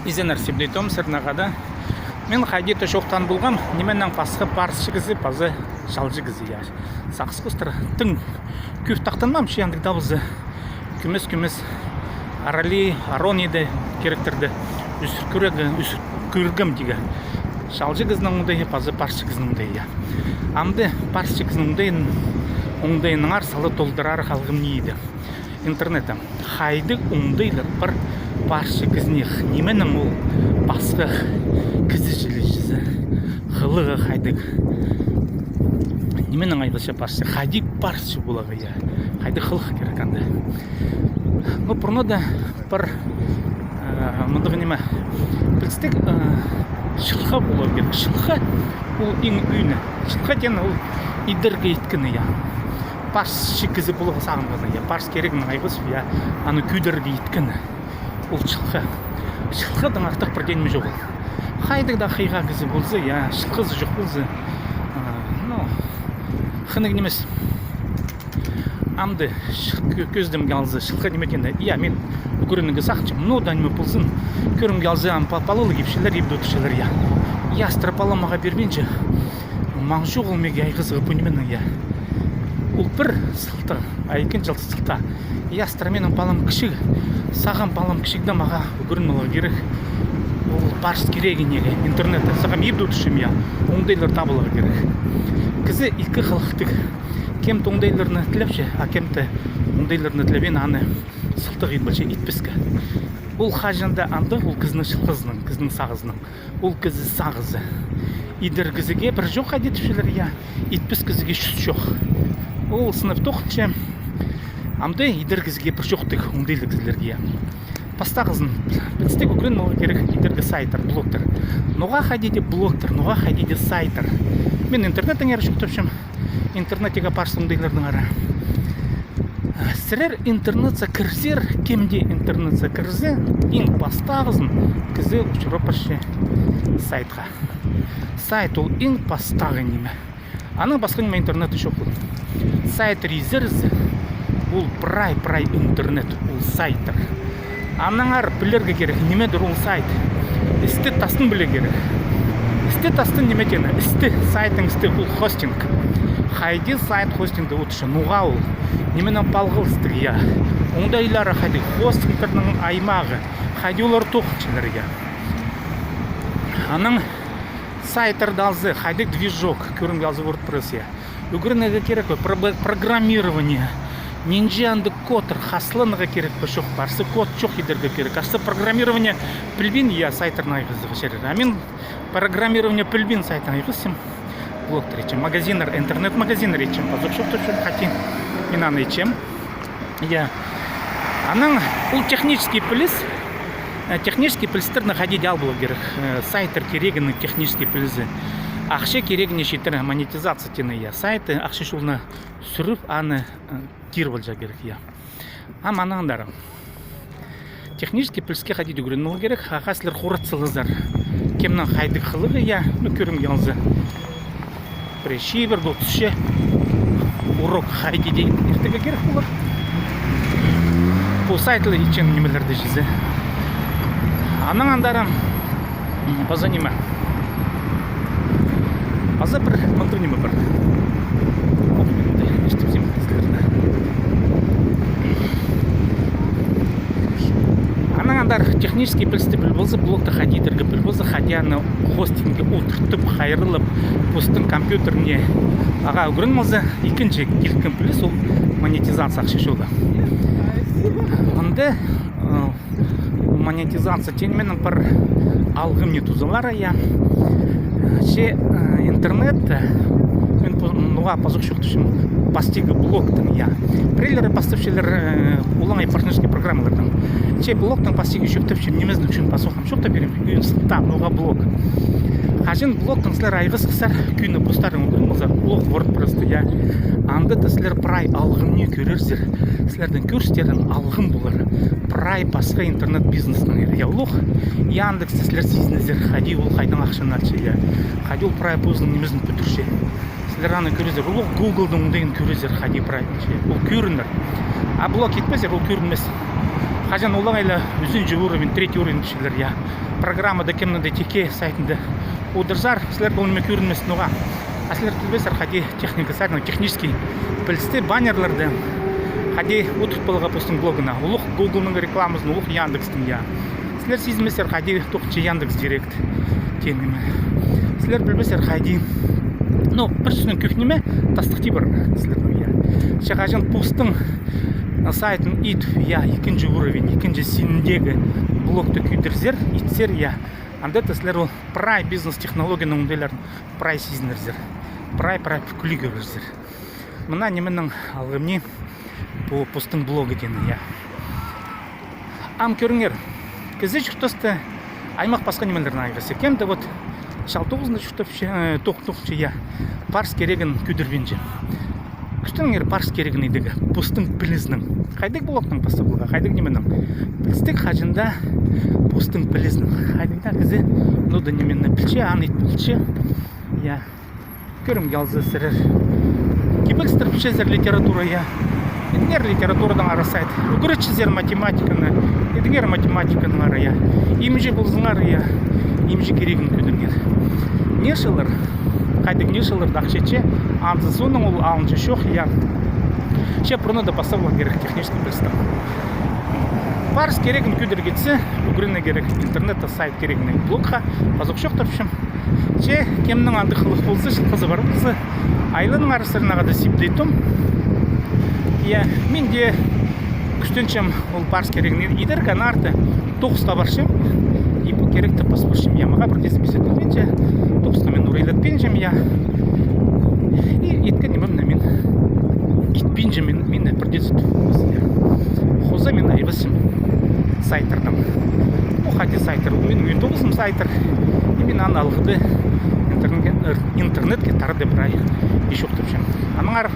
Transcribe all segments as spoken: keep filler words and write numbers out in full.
Изеннер, сибдей томсар нағада. Мин хайди-да чоохтаан полғам, нименең пасха парысчы кізі паза чалчы кізі, я. Сағыс хостыра тың кӧп тахтанмаам, че андағ даа полза. Кӧмес-кӧмес аралай, арон иде киректерді ӱзӱр кӧрерге, ӱзӱр кӧргем тигі. Чалчы кізінің оңдайы паза парысчы кізінің оңдайы, я. Амды парысчы кізінің оңдайын, оңдайынаңар сала толдырар халғым ни иде. Интернетте хайдағ оңдайлар пар парысчы кізінең, нименең ол пасха кізі чіли чізе, хылығы хайдағ, нименең айғасча парысчы, хайди парысчы поларға, я, хайдағ хылых кирек анда. Ну, пурнада пар, э, мындағ ниме. Пілдістіг, э, чылха поларға кирек. Чылха ол иң ӧӧні. Чылха теен ол идерге иткені, я. Парысчы кізі поларға сағынғаны, я. Парыс кирегін айғас, я. Аны кӧдірерге иткені. Ол чылха. Чылхадаң артых пір дее ниме чоғыл. Хайдағ даа хыйға кізі полза, я, чылхазы чох полза, э, ну, хынығ нимес. Амды кӧ-, кӧзідімге алза, чылха ниме теені. Я, мин ӱгренерге сағынчам, ну даа ниме ползын. Кӧрімге алза, ам па-, палалығ ипчілер, ибде одырчалар, я. Ястыра пала мағаа пирбинче. Маң чоғыл мағаа айғазығ пу нименең, я. Ол пір сылтағ, а ікінҷі сылтағ. Ястыра минің палам кічіг, сағам палам кічігде мағаа ӱгреніп аларға кирек. Ол парыс кирегіне, я, интернетте. Сағам ибде одырчам, я. Оңдайлар табыларға кирек. Кізі ікі хылыхтығ. Кем-де оңдайларны тілепче, а кем-де оңдайларны тілебин, аны сылтағ ит полча, итпеске. Ол хаҷан даа андағ, ол кізінің чылхазының, кізінің сағызының. Ол кізі сағызы. Идер кізіге пір чох, хайди тіпчелер, я. Итпес кізіге чӱс чох. Ол сынап тоғынча. Амды идер кізіге пір чох тіг, оңдайлығ кізілерге, я. Пастағызын, пілдістіг, ӱгреніп аларға кирек идерге сайттар, блогтар. Ноға хайди дее блогтар, ноға хайди дее сайттар. Мин интернеттеңер чоохтапчам. Интернеттегі парыс оңдайларнаңар. Сірер интернетсер кірзер, кем дее интернетсер кірзе, иң пастағызын кізі учура парча сайтха. Сайт ол иң пастағы ниме. Анаң пасха ниме интернетте чоғыл. Сайттар изерзе, ол прай, прай интернет, ол сайттар. Аннаңар пілерге кирек, нимедір ол сайт. Істі тастын пілерге кирек. Істі тастын ниме теені? Істі, сайттың істі, ол хостинг. Хайди сайт хостингте одырча, ноға ол? Нименең палғалыстығ, я. Оңдайлары хайди, хостингтернің аймағы. Хайди олар тоғынчалар, я. Анаң сайттарды алза, хайдағ движок, кӧрімге алза, WordPress, я. Ӱгренерге кирек пе? Про-, программирование. Нинҷе андағ кодтар, хасланарға кирек пе, чох па? Арса код чох идерге кирек. Арса программирование пілбин, я, сайттарны айғазарға чарир. А мин программирование пілбин сайттарны айғасчам. Блогтар итчем, магазиннер, интернет-магазиннер итчем. Пазох чоохтапчам, хати мин аны итчем. Я. Анаң ол технический піліс, э, технический пілістерні хайди дее ал поларға кирек. Э, сайттар кирегінің технический пілізі. Ахча кирегіне читіре монетизация теені, я. Сайтты ахча чолына сӱріп, аны, э, киріп аларға кирек, я. Ам анаң андар. Технический піліске хайди дее ӱгреніп аларға кирек. Ағаа сірер хоратсалазар, кемнің хайдағ хылығы, я, ну, кӧрімге алза. Пір чибіргі, отыс че урок хайди дее иртерге кирек полар. Пу сайтла итчең нимелерді чізе. Анаң андар, м, паза ниме. Паза пір мындағ ниме пар. Ол мин дее истіпсем, сірерні. Анаң андар технический пілісті піл полза, блогты хайди идерге піл полза, хайди аны хостингке одыртып, хайраллап, постың компьютеріне ағаа ӱгрен полза, ікінҷі килкім піліс ол монетизация, ахча чолы. Мында, э, монетизация теен нименің пір алғым ни тузалары, я. Че, э, интернет, э, мин пу-, ноға пазох чоохтапчам, пастағы блогтың, я. Пірелері пастапчалар, э, олаңай партнёрский программалардаң. Че блогтың пастағы чоохтапчам, нимезінің ӱчӱн пазох ам чоохтап пирем, ӧӧн сылтаа, ноға блог. Хаҷан блогтың сірер айғасхазар, кӧні постарың ӱгрен ползар, блог WordPress-ты, я. Анда даа сірер прай алғым ни кӧрерзер. Сірернің кӧрістерің алғым полар. Прай пасха интернет-бизнестің, я, улуғ. Яндексте сірер сизінерзер, хайди ол хайдаң ахчаны алча, я. Хайди ол прай позының нимезін пӱдірче. Сірер аны кӧрерзер, улуғ Гуглдың оңдайын кӧрерзер, хайди прай, че ол кӧрінер. А блог итпезер, ол кӧрінмес. Хаҷан олаңай ла ӱзінҷі уровень, третий уровень тіпчелер, я. Программада кемнің дее тикке сайтында одырзар, сірер ол ниме кӧрінмес ноға. А сірер пілбессер, хайди техника сайтының, технический пілісті, баннерлерді хайди одыртып аларға постың блогына. Улуғ Гуглның рекламазын, улуғ Яндекстің, я. Сірер сизінмессер, хайди тоғынча Яндекс Директ теен ниме. Сірер пілбессер, хайди. Ну, пір сӧснең, кӧп ниме тастыхти парған сірернің, я. Че хаҷан постың сайтын ит, я, ікінҷі уровень, ікінҷі синіндегі блогты кӧдірзер, итсер, я. Анда даа сірер ол прай бизнес-технологияның оңдайларын прай сизінерзер. Прай, прай кӧглерзер. Мына нименің алғым ни, пу постың блогы теені, я. Ам кӧріңер, кізі чуртаста аймах пасха нимелернең айғасча. Кем-де вот чал тоғызында чуртапча, э, тоғ-, тоғынча, я, парыс кирегін кӧдірбинче. Кӱстеніңер парыс кирегін идерге постың пілізінең. Хайдағ блогтаң пастап аларға, хайдағ нименең. Пілістіг хаҷан даа постың пілізінең. Хайдағ даа кізі, ну, даа нимені пілче, аны ит полча. Я. Кӧрімге алза сірер. Кибелістірчезер литература, я. Идіңер литературадаңар сайт. Ӱгретчезер математиканы. Идіңер математиканаңар, я. Имҷі ползаңар, я. Имҷі кирегін кӧдіріңер. Нишалар. Хайдағ нишаларда ахча итче, анзы соонаң ол алынҷа чох, я. Че пурнада пастап аларға кирек технический пілістең. Парыс кирегін кӧдірерге итсе, ӱгренерге кирек интернетте сайт кирегіне, блогха, пазох чоохтапчам. Че кемнің андағ хылығ полза, чылғызы пар полза, айланыңар, сірернең дее сибдей тум. Я, мин дее кӱстенчем ол парыс кирегін идерге, аннаңар даа тоғысха парчам. И пу киректі пас парчам. Я, мағаа пірдеезі пис итпинче, тоғысха мин ура илетпинчем, я. И иткен нимемні мин итпинчем, мин, мин пірдеезі ту-, хоза мин айбасчам сайттарнаң. Пу хайди сайттар, мин, мин тоғызым сайттар. И мин аны алғыда интернетке, интернетке тарадып прай ис чоохтапчам. Аннаңар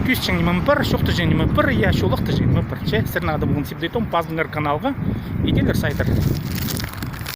кӧзітчең нимем пар, чоохтаҷаң нимем пар, я, чолахтаҷаң нимем пар. Че, сірернең дее полған сибдей тум, пазыңар каналға, идіңер сайттар.